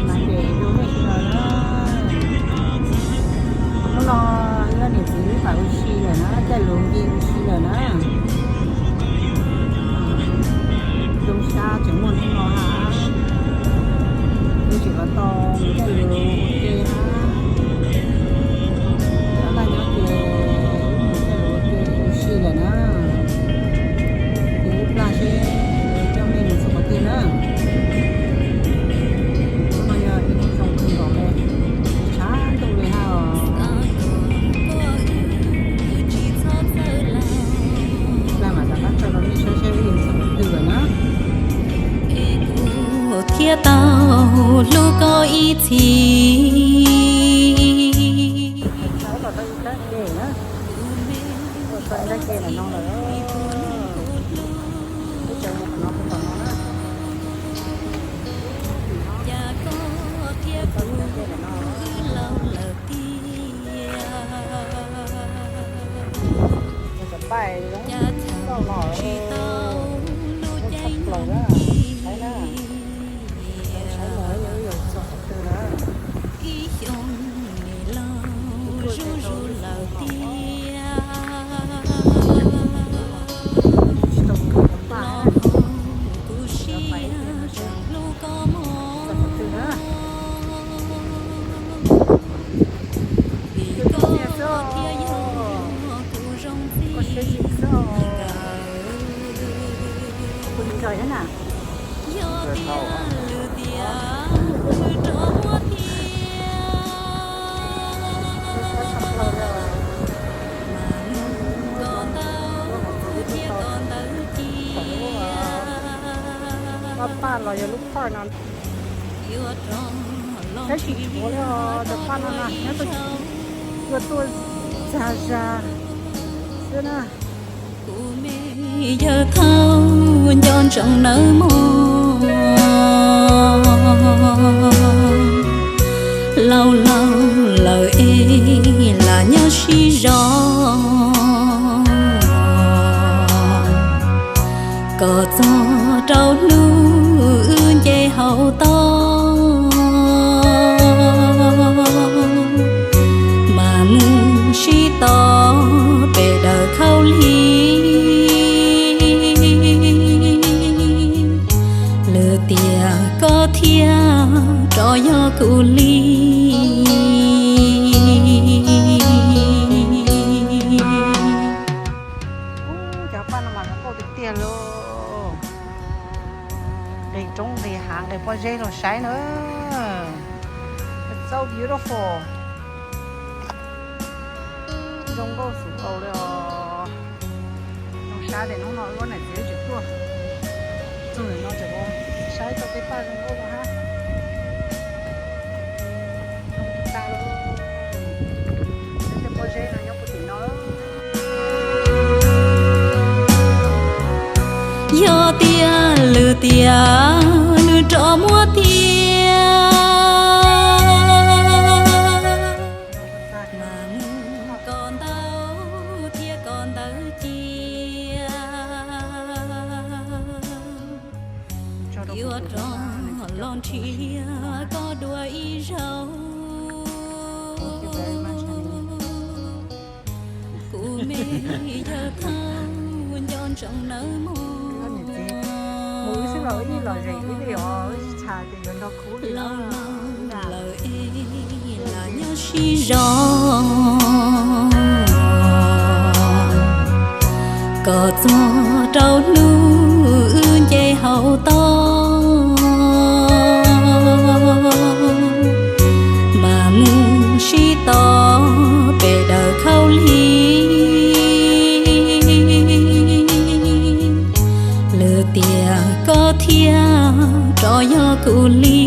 Mas ces zoo nej sawv daws na, hnub no wb niam txiv wb pais ua si lawm na, caij lus nce ua si lawm na. Zoo sab tseem muaj hnub no hab, wb tseem los tau mus caij lus ua ke hab. Nyob naj nyob ces wb mus caij lus ua ke ua si lawm na. Ces wb plag seb coj mej mus txog qhov twg na. Hnub no yog ib hnub zoo kawg nkaus li, tshav ntuj li hab os. Plag mam rov qab tso rau nej saib seb wb mus txog qhov twg lawm na. Thiab tau hlub koj ib txhis. Ua txog nqaij ke ntawm no lawm, wb tseem mus qhov no, mus qhov no na. Ua txog nqaij ke ntawm no, cov paj zoo nkauj no, zoo tshaj plaws na, saib na, saib mus wb yuav txog qhov twg na. Tsis tau mus cov paj na, cov paj ib tiag no seb txog qhov twg na. Tus txiv xwb os, koj siab zim xwb os. Kuv ntsaws thiab na. Lub paj los yog lub park no. Saib tsis tshuav li os, cov paj no na, nyob tuaj, tuaj txag zag xwb na. Kuv me yawg thaub nco ntsoov nawb mog, laus laus lawm es lam nyob sib zog, kom txog rau hnub wb nce hauv toj, mas mus sib tos pem dawm khaub lig. Lwm tiam koj thiaj rov yog kuv li. Ub, cov paj no mas zoo nkauj tiag tiag li. Nqis roob nqis hav nqis pob zeb los saib na. It's so beautiful. Zoo nkauj xwb tau li os. Zoo sab tias hnub no wb niam txiv tseem tuaj txog ntawm no tseem saib tau tej paj zoo nkauj no hab. Zoo tas li. Tej pob zeb no nyob puag tim no. Yog tias lwm tiam nws rov muab tiag, mas mus kom ntau thiab kom ntawv cia, yuav rov los nrhiav koj dua ib zaug. Kuv me yawg thaub nco ntsoov nawb mog. Mus wb xwb los wb yeej lom zem ib li os, wb tsis tshaj tias yuav nrog khub li. Laus laus lawm es lam nyob sib zog, kom txog rau hnub wb nce hauv toj, mas mus sib tos pem dawm khaub lig. Lwm tiam koj thiaj rov yog kuv li.